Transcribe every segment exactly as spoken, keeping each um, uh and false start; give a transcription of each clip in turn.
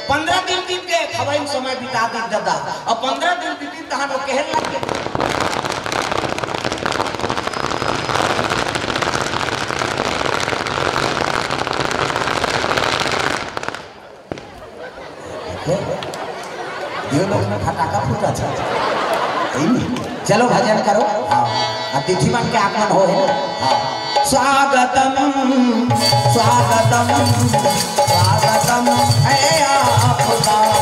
पंद्रह दिन बीत गए, खवाई में समय बिता दी दादा। अब पंद्रह दिन बीती, तहां वो कहने लग गए। ये लोग में फटाका फूटा था। यही। चलो भजन करो। हाँ। अतिथि मन के आगमन हो है। हाँ। स्वागतम, स्वागतम, स्वागतम है आपका।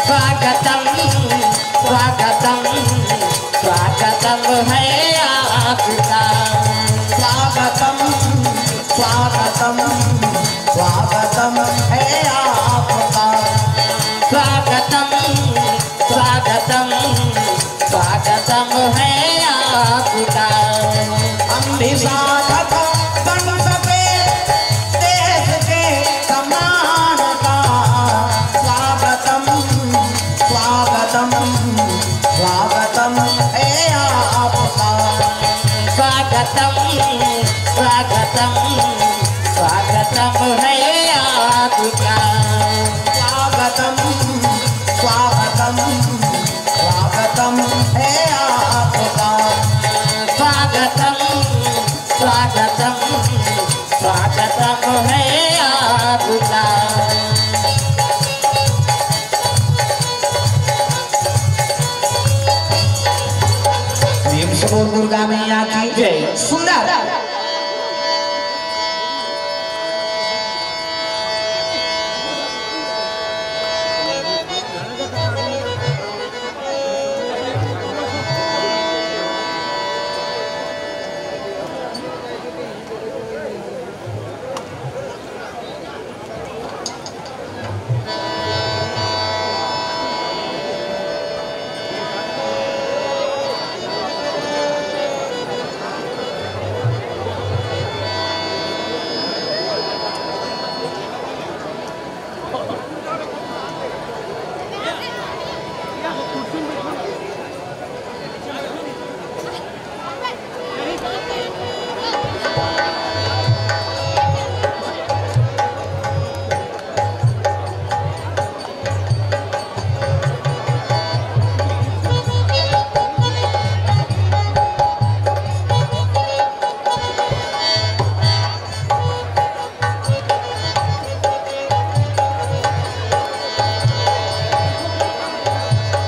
स्वागतम, स्वागतम, स्वागतम है आपका। स्वागतम, स्वागतम, स्वागतम है आपका। स्वागतम, स्वागतम, स्वागतम है आपका। हम भी साधक बन सके देश के सम्मान का। स्वागतम, स्वागतम, स्वागतम है आपका। स्वागतम, स्वागतम, स्वागतम है आपका। स्वागतम, स्वागतम, स्वागतम है आपका। स्वागतम, स्वागतम, स्वागतम है आपका। प्रेम से बोल दुर्गा मैया की जय। सुंदर।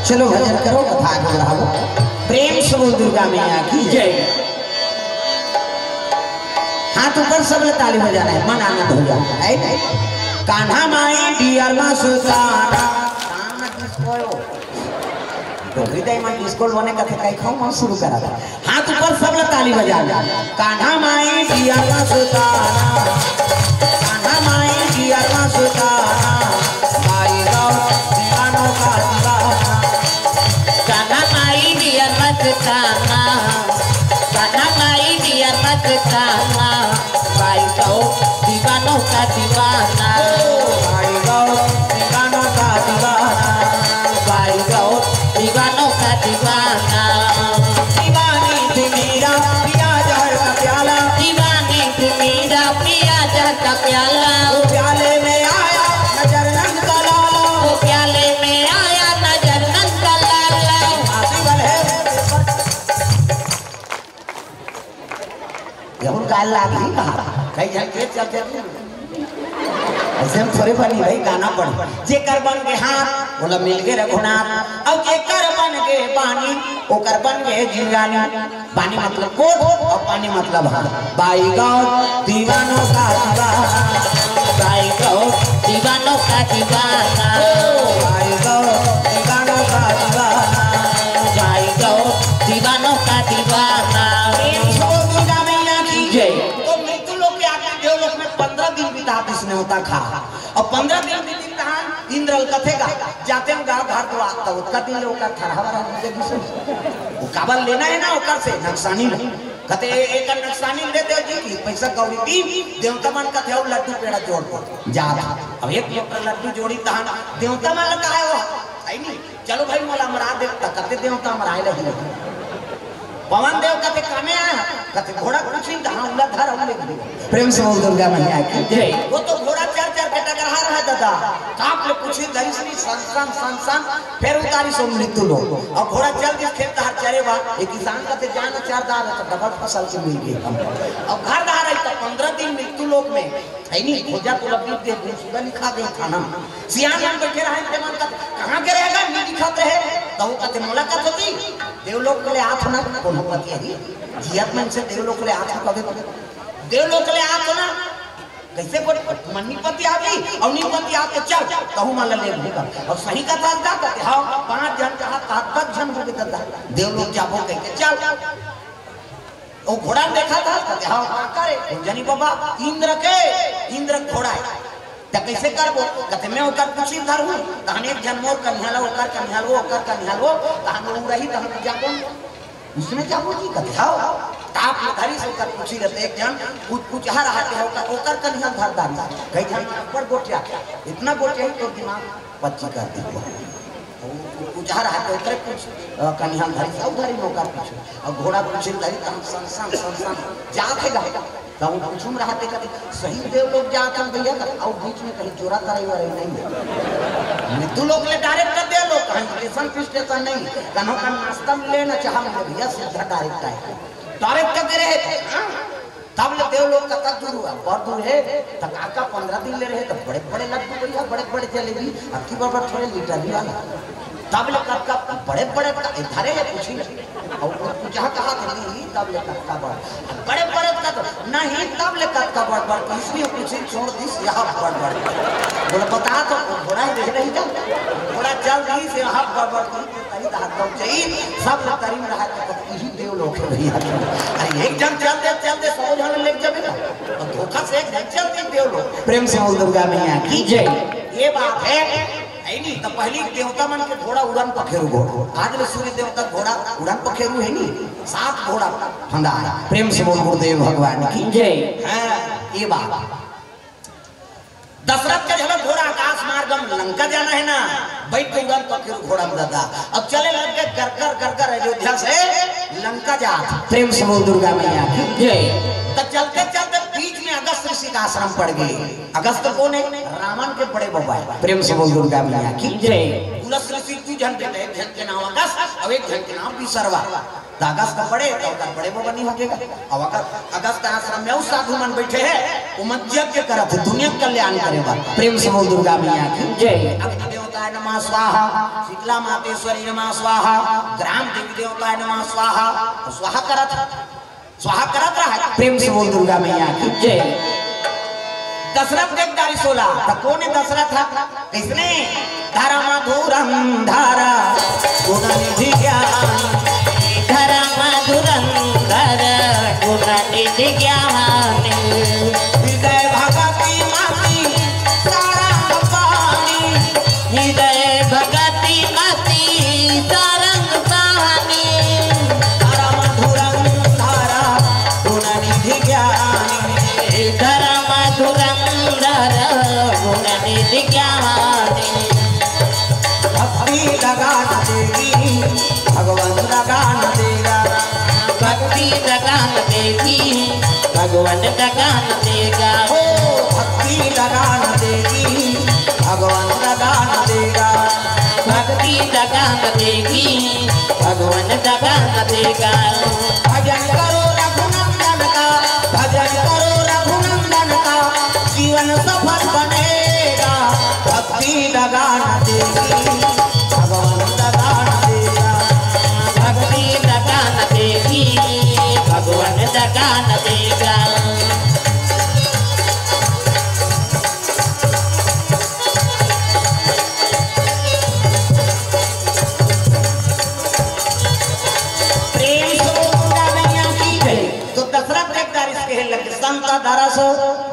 चलो भजन करो, कथा आगे बढ़ाओ। प्रेम से बोल दुर्गा मैया की जय। हाथ ऊपर, सब लोग ताली बजाना है, मन आनंद हो जाता है। कान्हा माई डियर मस्ताना। कान में डिस्को हो। डोकरी दाई मन डिस्को लोने का थे, कई खाऊं, हम शुरू करा था। हाथ ऊपर, सब लोग ताली बजा। कान्हा माई डियर मस्ताना। कान्हा माई डियर मस्ताना। भाई गाओ दीवानों का दीवाना। कान्हा माई डियर मस्ताना। कान्हा माई डियर मस्ताना। भाई गाओ दीवानों का दीवाना। ओ भाई गाओ दीवानों का दीवाना। भाई गाओ दीवानों का दीवाना। दीवानी थी मीरा, पिया जहर का प्याला। दीवानी थी मीरा, पिया जहर का प्याला। वो प्याले में आया नजर नंद का लाला। वो प्याले में आया नजर नंद का लाला। आशिक है। ये उनका अल्लाह भी कहा। कहीं जाके चल चल। ऐसे हम थोड़े बनी भाई, गाना पढ़। जेकर बन के हाथ, बोला मिल के रघुनाथ। अब जेकर बन के पानी, ओकर बन के जिंदगानी। पानी मतलब कोट और पानी मतलब हाथ। बाई गाँव दीवानों का दीवाना। बाई गाँव दीवानों का दीवाना। बाई गाँव दीवानों का दीवाना। बाई गाँव दीवानों का दीवाना। प्रेम से बोल दुर्गा मैया की जय। तो मृत्यु लोक के आदमी देवलोक में पंद्रह दिन बिता इसने होता खा। अब पंद्रह दिन बीती, तहां इंद्र ल कथे गा, जाते हो गांव घर तो आता हो, कति ले ओकर थरहवा रह जाए गुस्सा। वो काबर लेना है ना ओकर से, नक्सानी ले। कते ए-, एकर नक्सानी दे दे जी की, पैसा कौड़ी दी, देवता मन कथे, "अउ लड्डू पेड़ा जोड़ दो।" जात। अब एक लोटा लड्डू जोड़ी तहां, देवता मन ल कहे हो, है नहीं? "चलो भाई, मोला मरा दे," त कते देवता मराए लगी। पवन देव कथे, "कामे आय?" कथे, "घोड़ा पूछी त हाँ, उला धर, उले घोड़ा।" प्रेम से बोल दुर्गा मैया की जय। वो तो घोड़ा चढ़ चढ़ के टकरा रहा है दादा, काप ले पूछी धरी सनी सन सन सन सन, फिर उतारी सो मृत्यु लोक। और घोड़ा चल दिस खेत धार चरे बा, एक किसान कथे, "जान चार दार है तो डबल फसल से मिल गई हम।" और घर धार आई तो पंद्रह दिन मृत्यु लोक में है नी, खोजा तो लगी दे, गुमशुदा लिखा गया थाना में। सियान मन बैठे रहे, ते मन कथे, "कहाँ के रहेगा?" नहीं दिखाते हैं। तो वो कथे, "मुलाकात होती, देवलोक के लिए हाथ होना, कोनो पति है, जियत मन से देवलोक के लिए हाथ होना, कभी देवलोक के लिए हाथ होना।" कैसे बोल, "मन्नी पति आ गई और नी पति आ तो चल, कहूँ मान ले लेगा।" और सही कथा का कथे, "हाँ, पाँच जन कहा, कहा, दस जन हो गए दादा, देवलोक जाबो कह के चल।" वो घोड़ा देखा था, कहते, "हाँ, का करे?" "जनी बाबा, इंद्र के, इंद्र के घोड़ा है।" "त कैसे करबो?" कहते, "मैं ओकर कुछ धर हूँ, तहन एक जन मोर कन्हैया लो, ओकर कन्हैया लो, ओकर कन्हैया लो, तहन वो रही, तहन जाबो, उसमें जाबो जी।" कहते, "हाँ।" ताप में धरी से ओकर कुछ रहते, एक जन कुछ, कुछ हर हाथे ओकर, ओकर कन्हैया धर डाली। कई जन बड़ गोठिया, इतना गोठिया ही तो दिमाग पच्ची कर दी। कुछ हर हाथे ओकरे कुछ, अ, कन्हैया धरी से, उधारी मौका पूछे। और घोड़ा पूछे धरी, तहन सन, सन, सन, सन, जात है गा। तब वो कुछ में रहते कहते, "सही देवलोक जात हम भैया।" और बीच में कहीं चोरा तराई वाले नहीं है। मृत्यु लोक ले direct कर दे लोग, कहीं स्टेशन पे स्टेशन नहीं, कन्हों का नाश्ता मिले ना चाह मिले भैया, सीधा direct आए। Direct कर दे रहे थे, हाँ? तब ले देवलोक का कत दूर हुआ, बहुत दूर है। त काका पंद्रह दिन ले रहे, त बड़े बड़े लड्डू भैया, बड़े बड़े जलेबी, अब की बार बार थोड़े लीटर भी वाला। तब ले कत का बड़े बड़े का, ए, धरे है कुछ ही नहीं। और वो पूछा कहा था, "नहीं, तब ले कत का बड़, बड़े बड़े का तो नहीं, तब ले कत का बड़ बड़ की, इसलिए कुछ ही छोड़ दी, यहाँ बड़ बड़।" बोले, "बता तो, घोड़ा ही नहीं था, घोड़ा चल रही से यहाँ बड़ बड़ की।" तरी धार दम चाहिए, सब ल तरी में रहा के यही देवलोक है भैया। अरे एक जन चल दे, चल दे, सौ जन ले जबे ना। और धोखा से एक जन चल दे देवलोक। प्रेम से बोल दुर्गा मैया की जय। ये बात है, है नहीं तो पहली देवता मन के घोड़ा उड़न पखेरु घोड़ा। आज ले सूर्य देवता घोड़ा उड़न पखेरु है नहीं, सात घोड़ा फंदा है। प्रेम से बोल गुरुदेव भगवान की जय। हाँ, ये बात। दशरथ के झलक घोड़ा आकाश मार्ग में लंका जाना है ना, बैठ के उड़न पखेरु घोड़ा में दादा। अब चले लग गए गरगर गरगर अयोध्या से लंका जात। प्रेम से बोल दुर्गा मैया की जय। तो चलते चलते बीच में अगस्त ऋषि का आश्रम पड़ गए। अगस्त कौन है? रावण के बड़े बाबा है। प्रेम से बोल दुर्गा मैया की जय। पुलस ऋषि दू झन बेटे, एक झन के नाम अगस्त और एक झन के नाम विसरवा। त अगस्त बड़े, त ओकर बड़े बबनी हो गेगा। अब अगर अगस्त आश्रम में उ साधु मन बैठे हैं, वो मन यज्ञ करत है, दुनिया के कल्याण करे बर। प्रेम से बोल दुर्गा मैया की जय। अग्नि देवताय नमः स्वाहा, शीतला मातेश्वरी नमः स्वाहा, ग्राम देवी देवताय नमः स्वाहा। तो स्वाहा करत है, स्वाहा करत रहा है। प्रेम से बोल दुर्गा मैया की जय। दशरथ देख डारी सोला, त कौन है दशरथ है? किसने? धर्म धुरंधर गुण निधि ज्ञान। धर्म धुरंधर गुण निधि ज्ञान। हृदय भगति मति सारंग पानी। हृदय भगति मति सारंग पानी। धर्म धुरंधर गुण निधि ज्ञानी। धर्म धुरंधर गुण निधि ज्ञानी। भक्ति लगान देगी, भगवान लगान देगा। भक्ति लगान देगी, भगवान लगान देगा। हो भक्ति लगान देगी, भगवान लगान देगा। भक्ति लगान देगी, भगवान लगान देगा। भजन करो रघुनंदन का, भजन करो रघुनंदन का, जीवन सफल बनेगा। भक्ति लगान देगी, भगवान लगान देगा। भक्ति लगान देगी, भगवान लगान देगा। प्रेम से बोल दुर्गा मैया की जय। तो दशरथ एक दारिस कहे लगे, संत दरस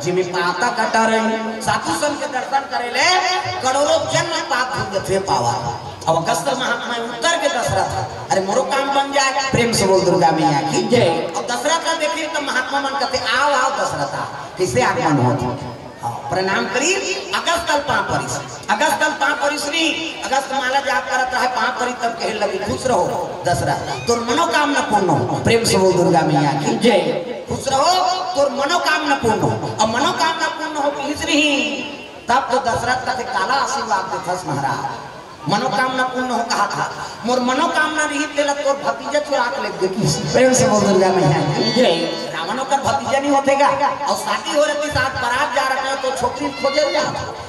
जिमि पातक टरइ। साधु संत के दर्शन करे ले करोड़ों जन्म पाप धुल जथे पावा। अब अगस्त महात्मा उतर के दशरथ, अरे मोरो काम बन जाए। प्रेम से बोल दुर्गा मैया की जय। अब दशरथ ला देखे तो महात्मा मन कहते, "आओ, आओ दशरथ, आओ।" कैसे आगमन होत? हाँ, प्रणाम करी, अगस्त ल पाँव परिस, अगस्त ल पाँव परिस। अगस्त माला जाप करत रहे, पाँव परी तब कहे लगी, "खुश रहो दशरथ, तोर मनोकामना पूर्ण हो।" प्रेम से बोल दुर्गा मैया की जय। "खुश रहो, तोर मनोकामना पूर्ण हो।" अब मनोकामना पूर्ण हो किहिस रही, तब तो दशरथ कथे, "काला आशीर्वाद देथस महाराज, मनोकामना पूर्ण हो कहा था, मोर मनोकामना रही तेला तोर भतीजा चुरा के ले गे।" प्रेम से बोल दुर्गा मैया की जय। रावण ओकर भतीजा नहीं होथे गा, अउ शादी हो रही, साथ बारात जा रहे हो तो छोकरी खोजे जा,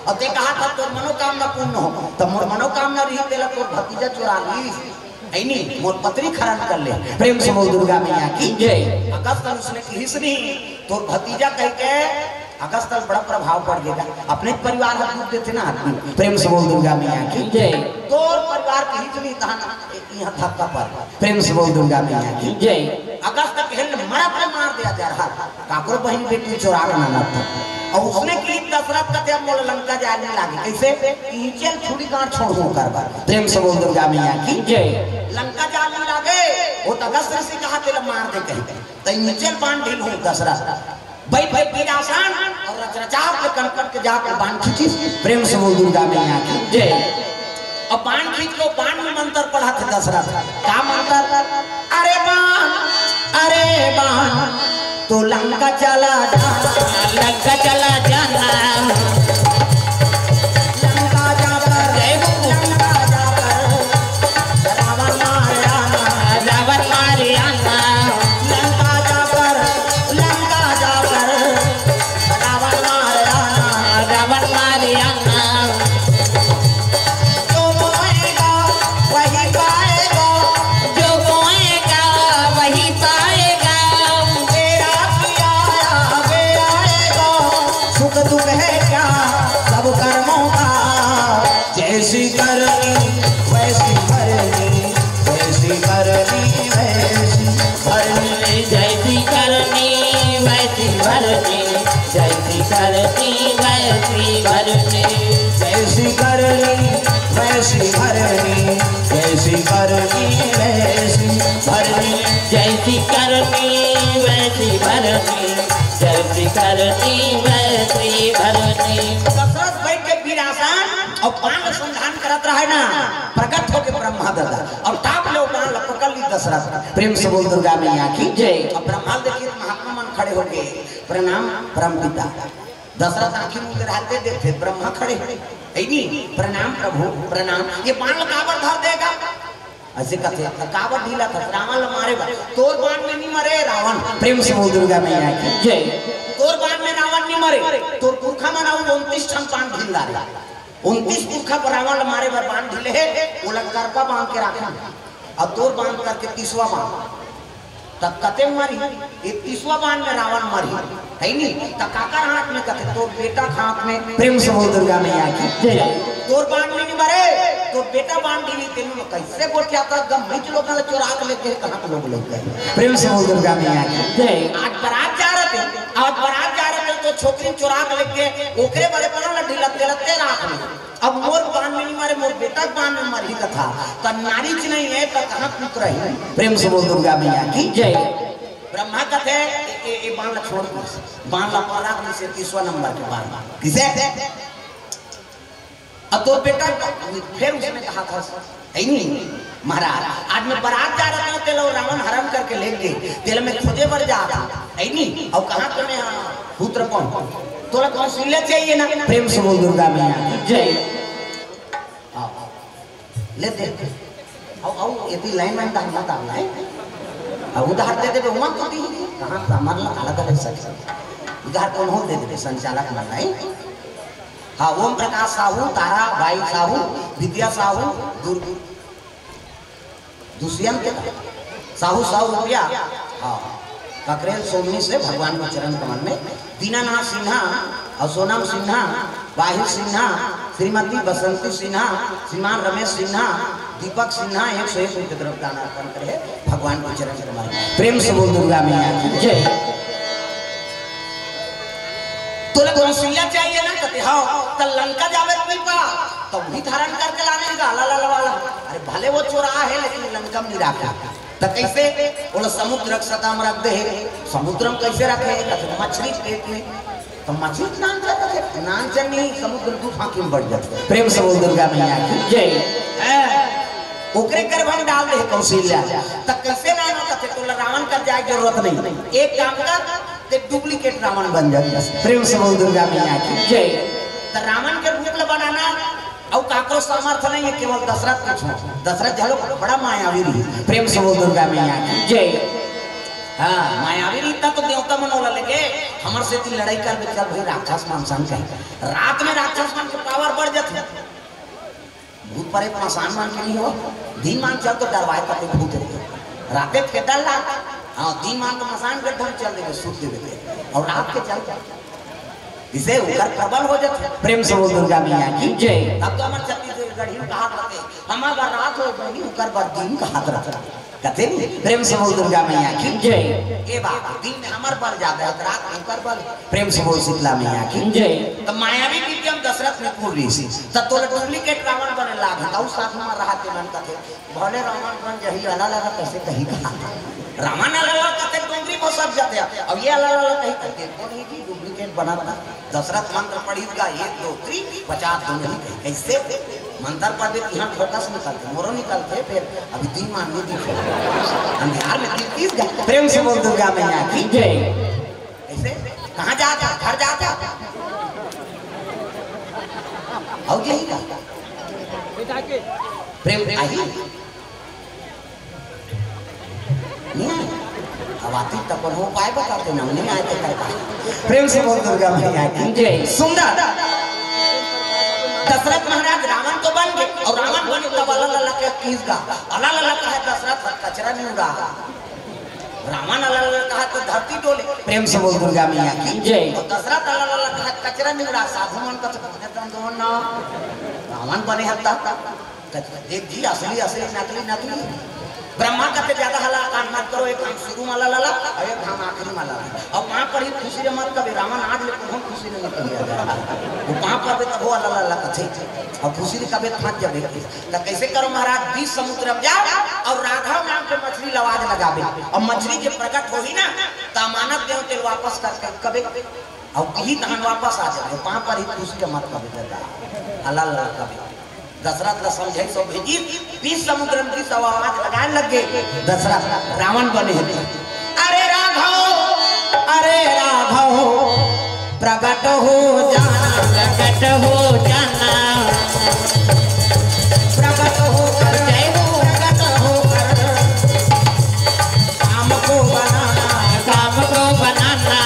अउ ते कहा था तोर मनोकामना पूर्ण हो, त मोर मनोकामना रही तेला तोर भतीजा चुरा ली, ऐनी मोर पत्रिक हरण कर ले। प्रेम से बोल दुर्गा मैया की जय। अगस्त उसने किहिस नहीं, तोर भतीजा कह के अगस्त बड़ा प्रभाव पड़ गया। अपने परिवार ह दुख देथे ना आदमी। प्रेम से बोल दुर्गा मैया की जय। तोर परिवार के हित नहीं तहन यहाँ थप्पा पर। प्रेम से बोल दुर्गा मैया की जय। अगस्त के हिल मरत में मार दिया जा रहा, काकरो बहन बेटी चुरा के ना लाता। अउ उसने की दशरथ कथे, "अब मोला लंका जाए नहीं लागे।" कैसे? ईंचल छुरी गांठ छोड़ हो कर बार। प्रेम से बोल दुर्गा मैया की जय। लंका जाए नहीं लागे, वो तो अगस्त ऋषि कहा तेला मार दे कहीं। त ईंचल बांध ढील हो दशरथ। बैठ के वीरासन अउ रचरचाव के कनपट के जाके बांध खींचिस। प्रेम से बोल दुर्गा मैया की जय। अब बांध खींच के बांध में मंत्र पढ़ा थे दशरथ। का मंत्र? "अरे बाण, अरे बाण, तू लंका चला जा, लंका चला जाना, लंका जाकर, जय हो। लंका जाकर रावण मार आना, रावण मार आना, लंका जाकर, लंका जाकर रावण मार आना, रावण मार आना।" जो बोएगा वही पाएगा, जो बोएगा वही पाएगा। मेरा किया आया, मेरा आएगा, सुख दुख है क्या सब कर्मों का। जैसी करनी वैसी भरनी, जैसी करनी वैसी भरनी। जैसी करनी वैसी भरनी, जैसी करनी वैसी भरनी। जैसी करनी वैसी भरनी, जैसी करनी वैसी भरनी। जैसी करनी वैसी भरनी, जैसी करनी वैसी भरनी। दशरथ बैठ के वीरासन अउ बाण अनुसंधान करत रहे ना, प्रकट होके ब्रह्मा दादा अउ टाप ले बाण ल पकड़ ली दशरथ। प्रेम से बोल दुर्गा मैया की जय। अब ब्रह्मा देखिए महात्मा मन खड़े हो गए, "प्रणाम परम पिता।" दशरथ आंखी मूंद रहते देखते ब्रह्मा खड़े हैं, "ऐनी प्रणाम प्रभु प्रणाम, ये बाण ल काबर धर देगा?" ऐसे कथे, "काबर ढीला था रावण ल मारे बर, तोर बाण में नहीं मरे रावण।" प्रेम से बोल दुर्गा मैया की जय। "तोर बाण में रावण नहीं मरे, तोर पुरखा मन अउ उनतीस ठन बाण ढील डारे।" उनतीस पुरखा पर रावण ल मारे बर बाण ढीले हे, ओला करपा बांध के राखन। अब तोर बांध करके तीसवा बांध। त कते मारी? ये तीसवा बांध में रावण मारी, है नी? त काकर हाथ में कथे? तोर बेटा के हाथ में। प्रेम से बोल दुर्गा मैया की जय। तोर बांध में नहीं मरे, तोर बेटा बांध ढीली तेनू में कैसे गोठिया था? गम मिच लोग चोरा के लेके कहाँ के लोग लेके? प्रेम से बोल दुर्गा मैया की जय। आज बारात जा रहे थे, आज बारात जा रहे थे तो छोकरी चोरा के लेके ओकरे बड़े पड़ा लड्डी लगते लगते रात में। अब मोर बांध में नहीं मारे, मोर बेटा के बांध में मारही कथा। त नारी च नहीं है, त कहाँ पुत्र है? प्रेम से बोल दुर्गा मैया की जय। ब्रह्मा कथे, "ए, ए, ए बाण ला छोड़ दे, बाण ला पर रख दे, से तीसवा नंबर के बाण।" किसे? अब तो बेटा, फिर उसने कहा था, "ऐ नहीं, महाराज, आज मैं बारात जा रहा हूँ, तेला रावण हरण करके लेके, तेला मैं खोजे बर जा रहा हूँ, ऐ नहीं, और कहाँ के मैं, हाँ, पुत्र कौन? तोला कौशल्या चाहिए ना?" प्रेम से बोल दुर्गा मैया की जय। आओ, ले दे। आओ, आओ, ये भी लाइन में डाल मत आना है। अब उधार दे दे, वो मत दी। कहाँ सामान ला काला करे सक। उधार कौन हो दे दे, संचालक मन नहीं। हाँ, ओम प्रकाश साहू, तारा बाई साहू, विद्या साहू, दुर्ग दुष्यंत साहू, सौ रुपया। हाँ, ककरेल सोमनी से भगवान के चरण कमल में। दीनानाथ सिन्हा और सोनम सिन्हा, वाहिल सिन्हा, श्रीमती बसंती सिन्हा, श्रीमान रमेश सिन्हा, दीपक सिन्हा एक सौ एक रुपये तरफ दान अर्पण करे भगवान के चरण कमल में। प्रेम से बोल दुर्गा मैया की जय। तोला कौशल्या चाहिए ना? कहते, "हाँ।" तो लंका जावे तो नहीं पा, तो वही धारण करके लाने का, ला, ला, ला, ला। अरे, भले वो चोरा है, लेकिन लंका में नहीं रखा। तो कैसे? बोला, "समुद्र के सतह में रख दे।" समुद्र में कैसे रखे? कहते, "मछली पेट में।" मछली नान जाता थे, नान जनी समुद्र दू फांकी में बढ़ जाता। प्रेम से बोल दुर्गा मैया की जय। हैं? ओकरे गर्भ में डाल दे कौशल्या। त कैसे नान होता थे? तो रावण का जाए जरूरत नहीं। एक काम कर, ते डुप्लीकेट रावण बन जाता। प्रेम से बोल दुर्गा मैया की जय। त रावण के रूप ला बनाना अउ काकरो सामर्थ्य नहीं है, केवल दशरथ के छोड़। दशरथ घलो बड़ा मायावी रही। प्रेम से बोल दुर्गा मैया की जय। हाँ, मायावी रही त तो देवता मन ओला लेके हमर सेती लड़ाई करबे, चल भाई राक्षस मन संग कहीं। रात में राक्षस मन के पावर बढ़ जाथे। भूत प्रेत मसान मन के नहीं हो, दिन मान चल तो डरवाए करते भूत। राते के डर लाग, हाँ, दिन मान तो मसान गड्ढा में चल देबे, सूत देबे ते। अउ रात के चल, इसे उकर प्रबल हो जाथे। प्रेम से बोल दुर्गा मैया की जय। तब तो हमर छत्तीसगढ़ी कहात रथे, हमर बर रात हो बनी, उकर बर दिन कहात रथे। कथे नहीं? प्रेम से बोल दुर्गा मैया की जय। ए बाबा, दिन में हमर बल ज्यादा है, रात में उकर बल। प्रेम से बोल शीतला मैया की जय। त मायावी विद्या में दशरथ में पूर रही सी, त तोला डुप्लीकेट रावण बने लाग, त उ साधु मन रहा के मन कथे, भले रावण बन जही, अलाला ला कैसे कही कहा। रावण अलाला कथे डोंगरी में सब जाते हैं। अब ये अलाला कही कही, देखो नहीं जी, डुप्लीकेट बना बना। दशरथ मंत्र पढ़ी का, एक, दो, तीन, पचास, दो नहीं कही। कैसे? मंत्र पढ़ दे, यहाँ फोकस निकलते, मोरो निकलते, फिर अभी दिन मान नहीं दिखे। अंधियार में तीस, तीस घंटे। प्रेम से बोल दुर्गा मैया की जय। कैसे? कहाँ जाता? घर जाता? आओ यही का। प्रेम आई। नहीं, अब आती तब पर वो पाए बताते ना, नहीं आए तो करता। प्रेम से बोल दुर्गा मैया की जय। सुंदर। दशरथ महाराज रावण तो बन गए, अउ रावण बने तब अलाला ला के किस गा, अलाला ला कहा दशरथ कचरा नहीं उड़ा। रावण अलाला ला कहा तो धरती डोले। प्रेम से बोल दुर्गा मैया की जय। अउ दशरथ अलाला ला कहा कचरा नहीं उड़ा, साधु मन कथे तो ना। रावण बने हत्ता। देख जी, असली, असली, नकली, नकली। ब्रह्मा कथे ज्यादा हल्ला कान मत करो, एक हम शुरू में अलाला ला, अउ एक हम आखिरी में अलाला ला। अउ पाँव पड़ी खुशी रे मत कबे, रावण आज ले कोनो खुशी नहीं कबे। वो पाँव पड़बे तब वो अलाला ला कथे, अउ खुशी रे कबे फंस जाबे। त कैसे करो महाराज, बीच समुद्र में जाओ अउ राघव नाम के मछली ला आवाज लगाबे, अउ मछली जे प्रकट होही ना, त अमानत देव तेल वापस करके कबे, अउ कही तहन वापस आ जाबे, पाँव पड़ी खुशी रे मत कबे दादा, अलाला ला कबे। दशरथ ला समझाई सब भेजी, बीच समुद्र में बीच आवाज लगाए लग गए। दशरथ रावण बने हैं। अरे राघव, अरे राघव, प्रकट हो जाना, प्रकट हो जाना। प्रकट होकर, जय हो। प्रकट होकर काम को बनाना, काम को बनाना।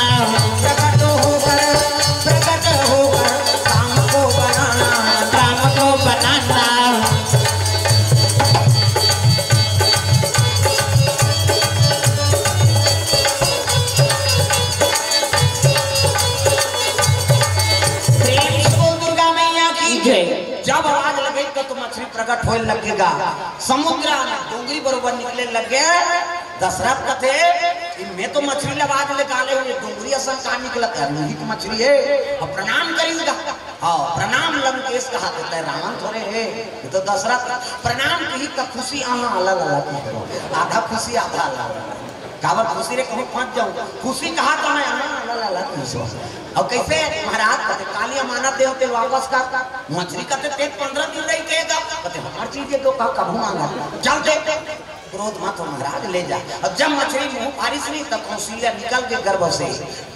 प्रकट होकर, प्रकट होकर काम को बनाना, काम को बनाना। प्रेम से बोल दुर्गा मैया की जय। जब आवाज लगे तो, तो मछली प्रकट होए लगेगा। समुद्र में डोंगरी बरोबर निकले लगे। दशरथ कथे, "इनमें तो मछली लबाद ले काले हुए, डोंगरी असन का निकलत है, रोहित मछली है।" और प्रणाम करेगा। हाँ, प्रणाम लंकेश कहा देता है, रावण थोड़े है, ये तो दशरथ। प्रणाम कही तो खुशी आहा अलग अलग ही हो, आधा खुशी आधा अलग अलग। काबर खुशी रे कहूँ फंस जाऊँ, खुशी कहा तो मैं आहा अलग अलग खुश हो। और कैसे महाराज कथे, "काली अमानत देव तेल वापस कर।" मछली कथे, "ते पंद्रह दिन रही के जा।" कथे, "हर चीज ये तो कहा कभू मांगा, चल दे।" क्रोध मत हो महाराज, ले जा। अब जब मछली मुंह फारिस नहीं, तब कौशल्या निकल के गर्भ से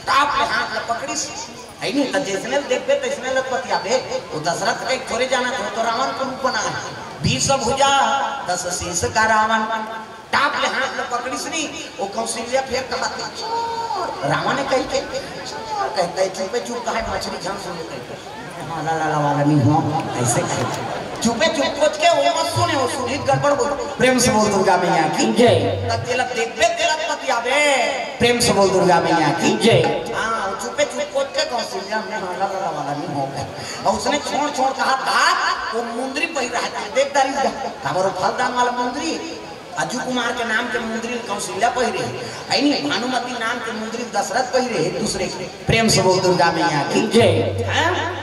टाप ले हाथ ले पकड़िस। है नहीं, तब जैसने देखबे तैसने लग पतियाबे। वो दशरथ के थोड़े जाना था, तो रावण को रूप बना है। बीस भुजा, दस शीश का रावण। टाप ले हाथ ले पकड़िस नहीं, वो कौशल्या फिर कहा, "चोर।" रावण ने कही के, "चोर," कहता है, चुपे चुप कहा है, मछली झन सुने कही के। हाँ, ला, ला, ला, वाला नहीं हुआ, ऐसे कहे। चुपे चुप कोच के वो मत सुने, वो सुनी गड़बड़ बोल। प्रेम से बोल दुर्गा मैया की जय। तब तेला देखबे, तेला पतियाबे। प्रेम से बोल दुर्गा मैया की जय। हाँ, वो चुपे चुप कोच के कौशल्या में हाँ, ला, ला, ला, वाला नहीं हो गया। और उसने छोड़, छोड़ कहा, कहा, वो मुंदरी पहिरा है, देख दारी जा। काबर वो फलदान वाला मुंदरी, अजू कुमार के नाम के मुंदरी कौशल्या पहिरे है। ऐनी भानुमति नाम के मुंदरी दशरथ पहिरे है, दूसरे के। प्रेम से बोल दुर्गा मैया की जय। हाँ?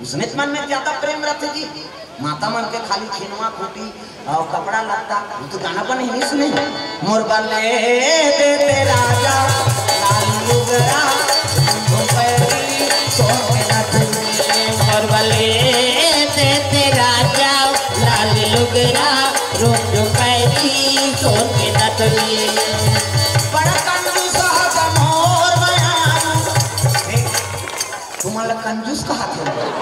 उसने मन में ज्यादा प्रेम रथे जी। माता मन के खाली खिनवा खूटी अउ कपड़ा लत्ता, वो तो गाना बने ही सुने। मोर बले देते राजा लाल लुगरा, रुंझुन पैरी सोन के नथुनी। मोर बले देते राजा लाल लुगरा, रुंझुन पैरी सोन के नथुनी। बड़ा कंजूस हस मोर बयान। तुमन ला कंजूस कहाथे।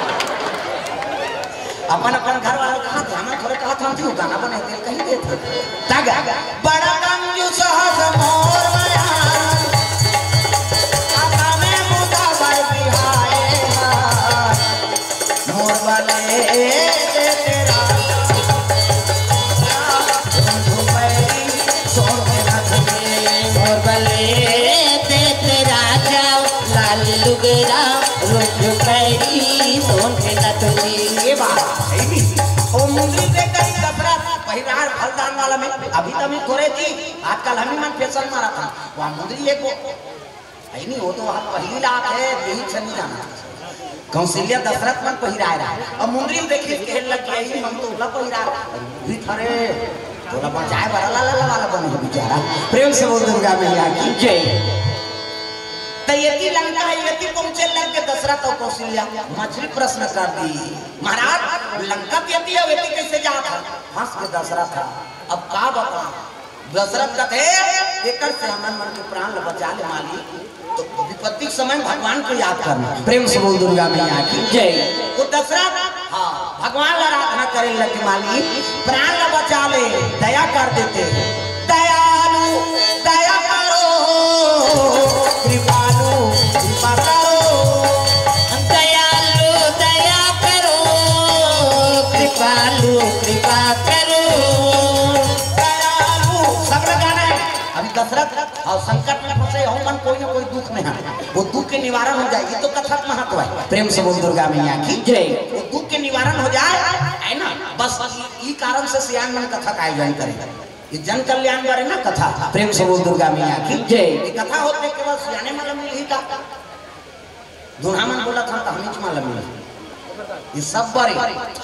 अपन अपन घर वाला कहाथे, हमन थोरे कहाथे, हम गाना बने तेल कही देथे। तग बड़ा कंजूस हस मोर बयान। आता में मुदा बर बिहाए हा। मोर बले दे तेरा रुंझुन पैरी सोन के नथुनी। मोर बले देते राजा लाल लुगरा, रुंझुन पैरी सोन के नथुनी। ये बात सही भी। ओ मुंदरी दे करी दशरथ पहिरार फलदान वाला में अभी तमी करे जी। आजकल हम ही मन फैशन मारा था, वहाँ मुंदरी लेको। अई नहीं, वो तो वहाँ पहली लात है, यही छनी जाना। कौशल्या दशरथ मन पहिराए रहा। अब मुंदरी में देखिए, कहे लग गया, "ई मन तो उला पहिरा।" भी थारे, तोला बचाए वाला ला, ला, ला वाला बने हो बेचारा। प्रेम से बोल दुर्गा मैया की जय। तो यदि लंका है, यदि पहुंचे लग के दशरथ और कौशल्या, मछली प्रश्न कर दी, "महाराज, लंका तो यदि है, यदि कैसे जात है?" हंस के दशरथ था, अब का बता? दशरथ कथे, "एकर से हमन मन के प्राण ल बचा ले मालिक।" तो विपत्ति के समय भगवान को याद करना। प्रेम से बोल दुर्गा मैया की जय। वो दशरथ, हाँ, भगवान ल आराधना करे लगे, "मालिक, प्राण ल बचा ले, दया कर देते।" दयालु, दया करो, कृपालु, कृपा करो। दयालु, दया करो, कृपालु, कृपा करो। दयालु, सब लगाना है। अभी दशरथ और संकट में फंसे हो मन, कोई ना कोई दुख में है, वो दुख के निवारण हो जाए, ये तो कथा का महत्व है। प्रेम से बोल दुर्गा मैया की जय। वो दुख के निवारण हो जाए, है ना? बस ई कारण से सियान मन कथा का आयोजन करें, ये जन कल्याण बारे ना कथा। प्रेम से बोल दुर्गा मैया की जय। ये कथा होते केवल सियाने मन मिलही का? दूल्हा मन बोला था, तो हमीच मन मिलही। ये सब बारे,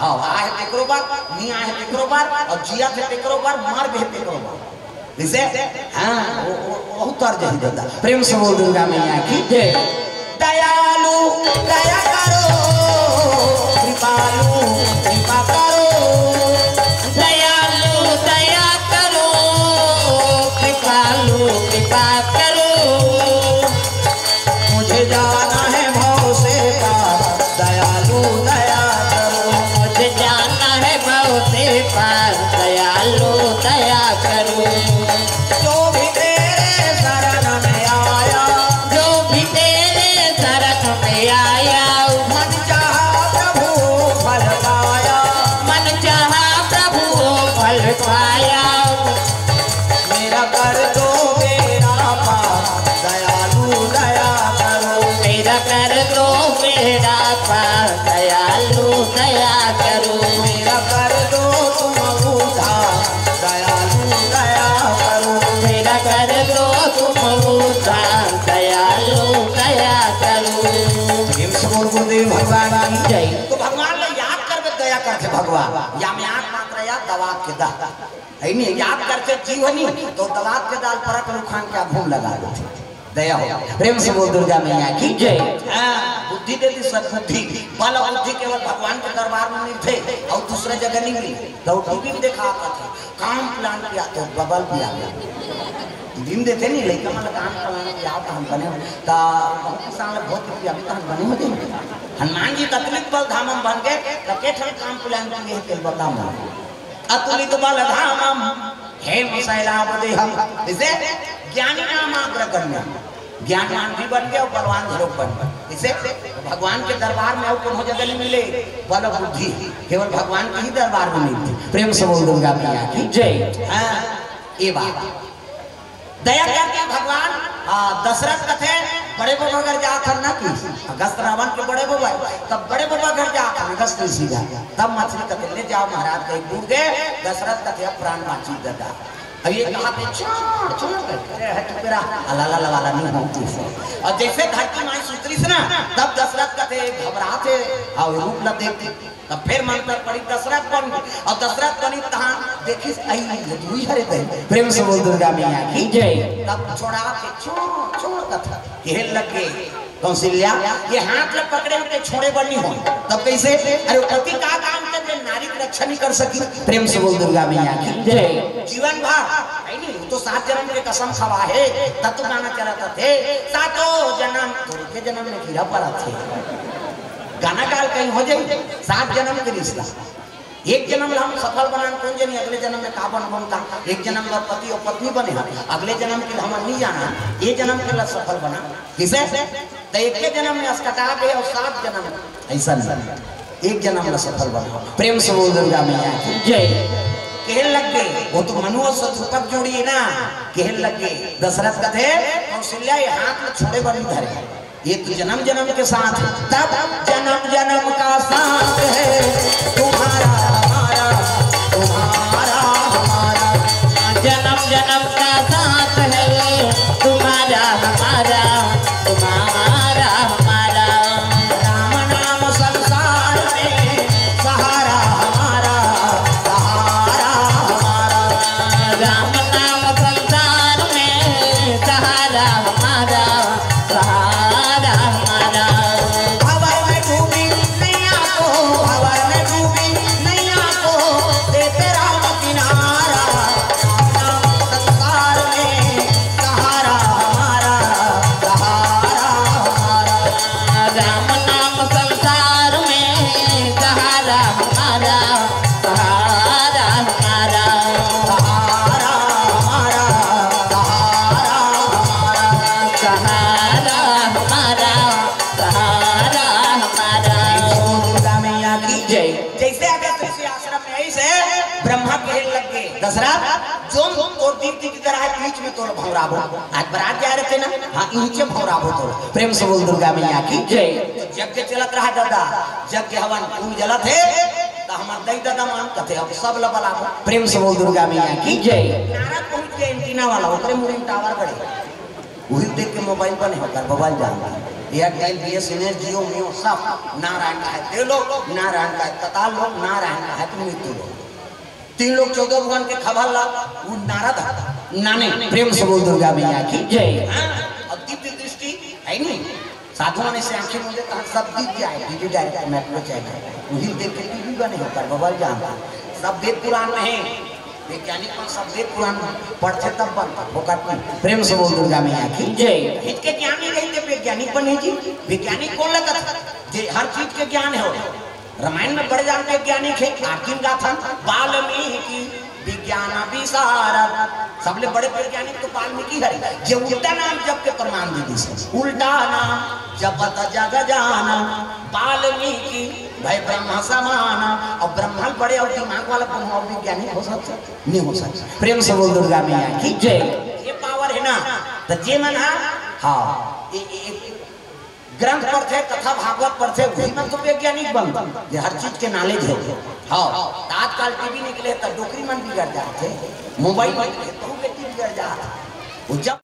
हाँ, आए तेकरो बार, नहीं आए तेकरो बार, और जिया थे तेकरो बार, मर गए तेकरो बार। जैसे, हाँ, वो, वो, वो उतर जाए दादा। प्रेम से बोल दुर्गा मैया की जय। दयालु, दया करो, कृपालु, कृपा करो। दयालु, दया करो, कृपालु, कृपा करो। मुझे जाना है भव से पार, दयालु दया करो। मुझे जाना है भव से पार, दयालु दया करो। जो भी तेरे शरण में आया, जो भी तेरे शरण में आया, मन चाहा प्रभु फल पाया। मन चाहा प्रभु फल पाया। मेरा कर दो बेड़ा पार, दयालु दया करो। मेरा कर दो बेड़ा पार, दयालु दया करो। मेरा कर दो तुम उद्धार, दयालु दया करो। मेरा कर दो तुम उद्धार, दयालु दया करो। प्रेम से बोल गुरुदेव भगवान की जय। तो भगवान ला याद करबे, दया करथे भगवान। या में आंख मात्र या दवा के दा। है नहीं, याद करके जीव नहीं, तो दवा के दाल परत लुखान के घूम लगा देथे। दया हो। प्रेम से बोल दुर्गा मैया की जय। हाँ, बुद्धि दे दी सद्बुद्धि। बल बुद्धि केवल भगवान के दरबार में मिलथे और दूसरे जगह नहीं मिले। तो टीवी में देखा आता था, काम प्लान किया तो बबल भी आ गया। दिन देथे नहीं, लइका मन काम प्लान किया तो हम बने हो। तो बहुत किसान लोग बहुत किया, अभी तो हम बने हो जाएंगे। हनुमान जी तकलीफ बल धाम हम बन गए, तो के ठन काम प्लान किए तेल बता मन। अतुलित बल धामम हेम शैलाभ देहम। इसे ज्ञानी नाम अग्रगण्य, ज्ञानवान भी बन गए और बलवान घरों बन गए। इसे भगवान के दरबार में और कोनो जगह नहीं मिले बल बुद्धि, केवल भगवान के ही दरबार में मिलती। प्रेम से बोल दुर्गा मैया की जय। हाँ, ये बात। दया करके भगवान, हाँ, दशरथ कथे, बड़े बाबा घर जात हन ना कि अगस्त रावण के बड़े बाबा, तब बड़े बाबा घर जात हन अगस्त ऋषि घर, तब मछली कथे, "ले जाओ महाराज, कहीं बूड़ गए।" दशरथ कथे, "अब प्राण बाँची दादा।" अब ये कहा थे, "छोड़, छोड़," करे, "है चुप रहा, अलाला लवाला नहीं हो तू से।" और जैसे धरती माई सुतरिस ना, तब दशरथ कथे, घबराथे, और रूप ला देख के, तब फिर मंत्र पड़ी, दशरथ बन, और दशरथ बनी तहां देखिस, "आई, ये तू ही हरे दे।" प्रेम से बोल दुर्गा मैया की जय। तब छोड़ा के, "छोड़, छोड़," कथा कहे लग गए। कौशल्या, ये हाथ ला पकड़े उनके छोड़े बर नहीं हो। तब कैसे? अरे, पति का काम कर, जे नारी की रक्षा नहीं कर सकी। प्रेम से बोल दुर्गा मैया की जय। जीवन भर, नहीं, नहीं, वो तो सात जन्म के कसम खवा है, तब तो गाना चलाता थे, "सातों जन्म," तो के जन्म में गिरा पड़ा थे। गाना काल कहीं हो जाए, सात जन्म के रिश्ता। एक जन्म ला हम सफल बनान, कौन जनी अगले जन्म में का बन बनता। एक जन्म ला पति और पत्नी बने हैं, अगले जन्म के ला हम नहीं जाना, ये जन्म के ला सफल बना। किसे? तो एक के जन्म में अस्कटा गए और सात जन्म ऐसा नहीं, एक जन्म ला सफल बना। प्रेम से बोल दुर्गा मैया की जय। कहने लग गए, वो तो मनु और शत्रुपत जोड़ी है ना, कहने लग गए दशरथ कथे, कौशल्या ये हाथ में छोड़े बनी धरे। ये तो जन्म जन्म के साथ, तब जन्म जन्म का साथ है तुम्हारा हमारा, तुम्हारा हमारा। जन्म जन्म का साथ है तुम्हारा हमारा, तुम्हारा हमारा। राम नाम संसार में सहारा हमारा, सहारा हमारा। राम नाम संसार में सहारा हमारा, सहारा हमारा। भंवर में डूबी नैया को, भंवर में डूबी नैया को, देते राम किनारा। राम नाम संसार में सहारा हमारा, सहारा हमारा। राम नाम संसार में सहारा हमारा, सहारा हमारा। सहारा हमारा, सहारा हमारा। सहारा हमारा, सहारा हमारा। दुर्गा मैया की जय। जैसे आगे तुलसी आश्रम में, ऐसे ब्रह्मा कहे लग गए, "दशरथ, जो तोर दीप्ति की तरह है, बीच में तोर भंवराबो।" आज बरात जा रहे थे ना, हाँ, इनके भंवराबो तोर। प्रेम से बोल दुर्गा मैया की जय। तो यज्ञ चलत रहा दादा, यज्ञ हवन फूल जलत है, तो हमार दई दादा मान कथे, "अब सब ला बलाबो।" प्रेम से बोल दुर्गा मैया की जय। नारद पहुंच गए एंटीना वाला, ओकरे मुड़ी में टावर गड़े। उही देख के मोबाइल बने हो कर बवाल जान। एयरटेल, बीएसएनएल, जियो, मियो सब नारायण का है। तेलो नारायण का है, तताल लोग नारायण का है, तुम मृत्यु लोग। तीन लोग चौदह भगवान के खबर ला, वो नारद नाने। प्रेम से बोल दुर्गा मैया की जय। हाँ, और दिव्य दृष्टि है नहीं। साधु मन से आंखें मूंदे तो सब दिख जाए, टीवी डायरेक्ट में अपने चाहिए। उही देख के टीवी बने हो कर बवाल जान। सब वेद पुराण में है। वैज्ञानिक मन सब वेद पुराण पढ़थे तब बनता, फोकट नहीं। प्रेम से बोल दुर्गा मैया की जय। हित के ज्ञान नहीं रही तो वैज्ञानिक बने जी। वैज्ञानिक कौन लगत? जे हर चीज के ज्ञान है। रामायण में बड़े जान के वैज्ञानिक है, आरती में गाथन, वाल्मीकि विज्ञान विशारद। सबले बड़े वैज्ञानिक तो वाल्मीकि हरे, जे उल्टा नाम जप के प्रमाण दे दिस। उल्टा नाम जपत जग जान, वाल्मीकि भए ब्रह्म समान। और ब्रह्मा बड़े और दिमाग वाला कोनो और वैज्ञानिक हो सकता? नहीं हो सकता। प्रेम से बोल दुर्गा मैया की जय। ये पावर है ना, तो जे मन हा, हाँ, ए, ए, ए, ग्रंथ पढ़थे, कथा भागवत पढ़थे, वही मन तो वैज्ञानिक बनथे, जे हर चीज के नॉलेज है। हाँ, आजकल टीवी निकले तो डोकरी मन बिगड़ जाथे, मोबाइल निकले तो बेटी बिगड़ जाथे। वो जब